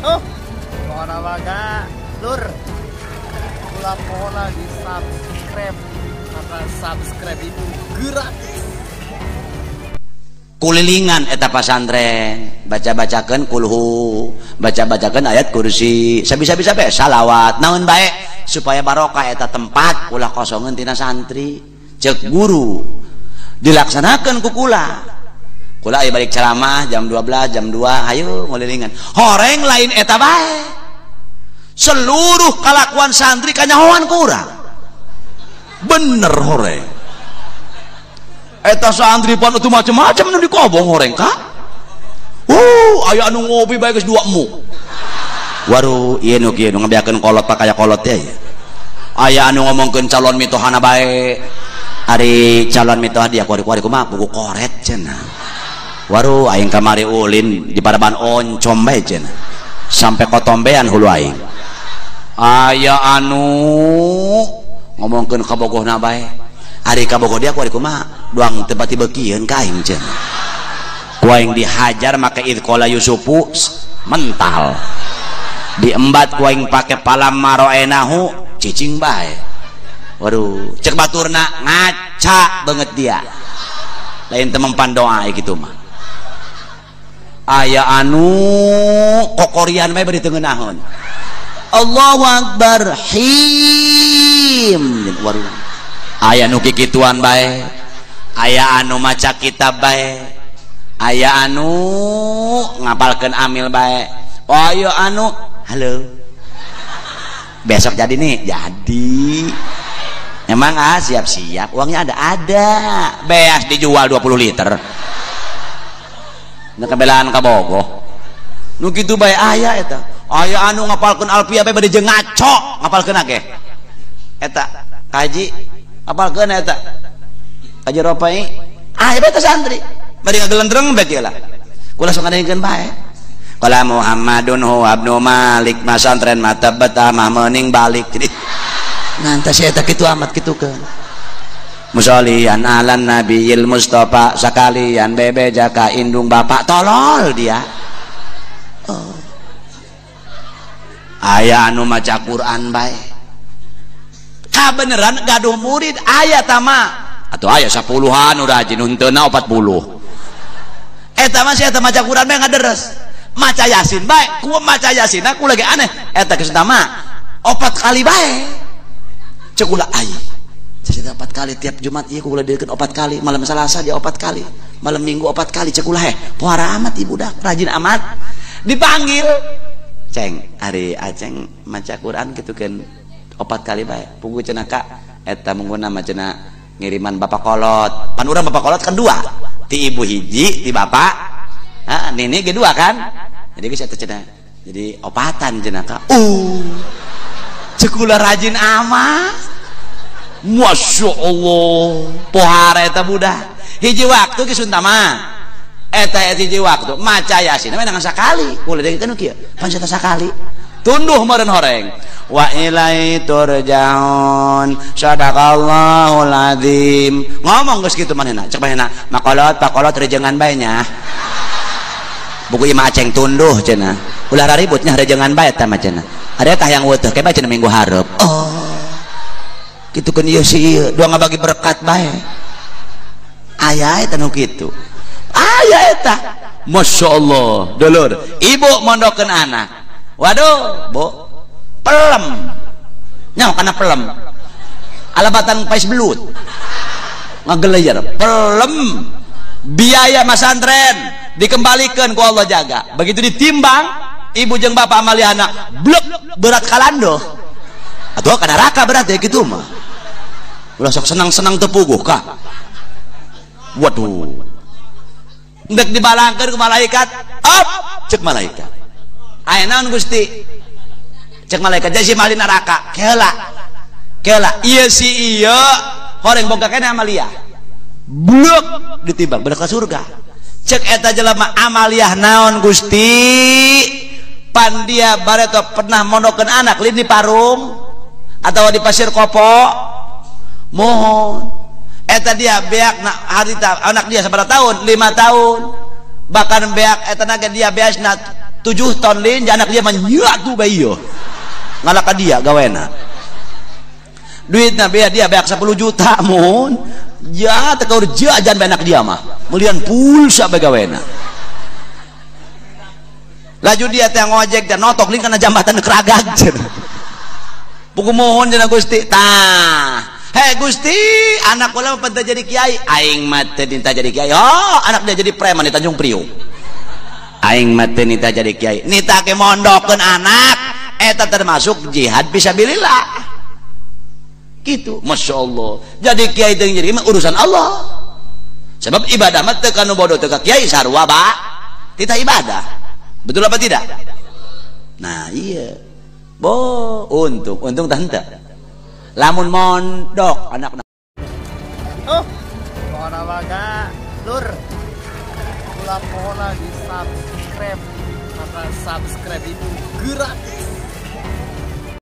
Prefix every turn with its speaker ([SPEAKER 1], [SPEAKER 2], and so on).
[SPEAKER 1] Oh, pokona waga lur. Kula pokona di subscribe karena subscribe itu gratis.
[SPEAKER 2] Kulilingan eta pasantren, baca-bacakeun kulhu, baca-bacakeun ayat kursi, sabisa-bisa bae salawat, naon bae supaya barokah eta tempat ulah kosongeun tina santri. Cek guru dilaksanakeun ku kula. Kula aya balik ceramah jam 12, jam 2, hayu ngulilingan. Horeng lain eta bae. Seluruh kalakuan santri kanyahoan ku urang. Bener horeng. Eta santri pan itu macam-macam nu dikobong horeng ka. Aya anu ngopi bae geus dua mu. Waduh, ieu nu kieu nu ngabeakeun kolot pak kaya kolot teh. Aya anu ngomongkeun calon mitohana bae. Ari calon mitoha dia kuari-kuari kumaha buku koret cenah. Waduh, aing kamari ulin di paraban oncom bae cenah. Sampai kotombean hulu aing. Aya anu ngomongkeun kabogohna bae. Ari kabogoh dia kuari kumaha doang tempat dibekieun ka aing cenah. Ku aing dihajar make idqala Yusufu mental. Diembat ku aing pake palam maroenahu cicing bae. Waduh, cek baturna ngaca banget dia. Lain temempan doa gitu mah. Aya anu kokorian bae bari teu ngeunaheun. Allahu akbar him. Waduh. Aya nu kikituan bae, aya anu maca kitab bae, aya anu ngapalkeun amil bae, aya anu halo besok jadi nih, jadi emang ah siap-siap uangnya ada beas dijual 20 liter nu kabelaan kabogoh nu kitu bae aya eta, aya anu ngapalkeun alfiah bae bade jeung ngaco ngapalkeun ge eta kaji apalkeun eta kaji ropai ah eta santri bari ngagelendreng bae kieu lah kula sok ngadengkeun bae qala Muhammadun huwa ibnu Malik masantren mata betah mah meuning balik jadi ngantos eta kitu amat kitukeun musholian alan nabiyil mustafa sakalian bebe jaka indung bapak tolol dia. Oh. Aya anu maca Quran bae kabeneran gaduh murid aya tama atau aya 10-an udah rajin hunteuna 40 eta mah si eta maca Quran bae ngaderes maca Yasin bae ku maca Yasin aku lagi aneh eta geus tama 4 kali bae cek ulah ai saya 4 kali tiap Jumat ieu ku ulah diekeun 4 kali malam Selasa dia 4 kali malam Minggu 4 kali cek ulah heh pohara amat ibu dah rajin amat dipanggil ceng ari aceng maca Quran kitu kan 4 kali bae pugu cenah ka eta mungguna mah cenah ngiriman bapak kolot pan urang bapak kolot kan 2 ti ibu hiji ti bapak ha nini ge 2 kan jadi geus eta cenah jadi opatan cenah ka cek ulah rajin amat Masya Allah pohara eta budak hiji waktu geus untama eta hiji waktu maca Yasin mah ngan sakali ulah deui kieu pan eta sakali tunduh meureun horeng wa ilaihi turja'un sadaqallahul azim ngomong geus kitu manehna cek manehna makolot pakolot rejengan bae nya buku ieu mah aceng tunduh cenah ulah raribut nya rejengan bae eta mah cenah ada tah yang weutuh ke bae cenah minggu hareup oh kitu keun ieu si ieu dua ngabagi berkat bae aya eta nu kitu aya eta masyaallah dulur ibu mondokeun anak waduh bu pelem nyaho kana pelem alabatan pais belut ngageleyer pelem biaya masantren dikembalikan ku Allah jaga begitu ditimbang ibu jeung bapak amaliana blek berat kalando atau kana neraka berat ya gitu mah ulah sok senang-senang tepuguh ka waduh ndek dibalangkeun ku malaikat up cek malaikat aya naon Gusti cek malaikat jadi si ahli neraka kela kela ieu si ieu horeng boga keneh amaliah blek ditimbang bener ka surga cek eta jelema amaliah naon Gusti pan dia bareto pernah mondokeun anak lin di Parung atau di Pasir Kopo mohon eta dia beak harita anak dia sabaraha tahun 5 tahun bahkan beak eta nage dia beasna 7 ton lin anak dia menyatu bae ieu ngalaka dia gawena duitna bea dia beak 10 juta mun ya teu kaur jajan bae anak dia mah meulian pulsa bae gawena laju dia teh ngojek dan notok lin kana jambatan keragag cenah puku mohon cenah Gusti tah hei Gusti anak kula mah jadi kiai aing mah teu minta jadi kiai oh anak dia jadi preman di Tanjung Priok aing mah teu nita jadi kiai nita ke mondokkeun anak eta termasuk jihad fisabilillah gitu Masya Allah jadi kiai teu jadi mah urusan Allah sebab ibadah mah teu kanu bodoh teu ka kiai sarua ba tita ibadah betul apa tidak nah iya bo untung untung tah henteu lamun mondok anak
[SPEAKER 1] oh pokona waga lur kula pola di subscribe karena subscribe itu gratis.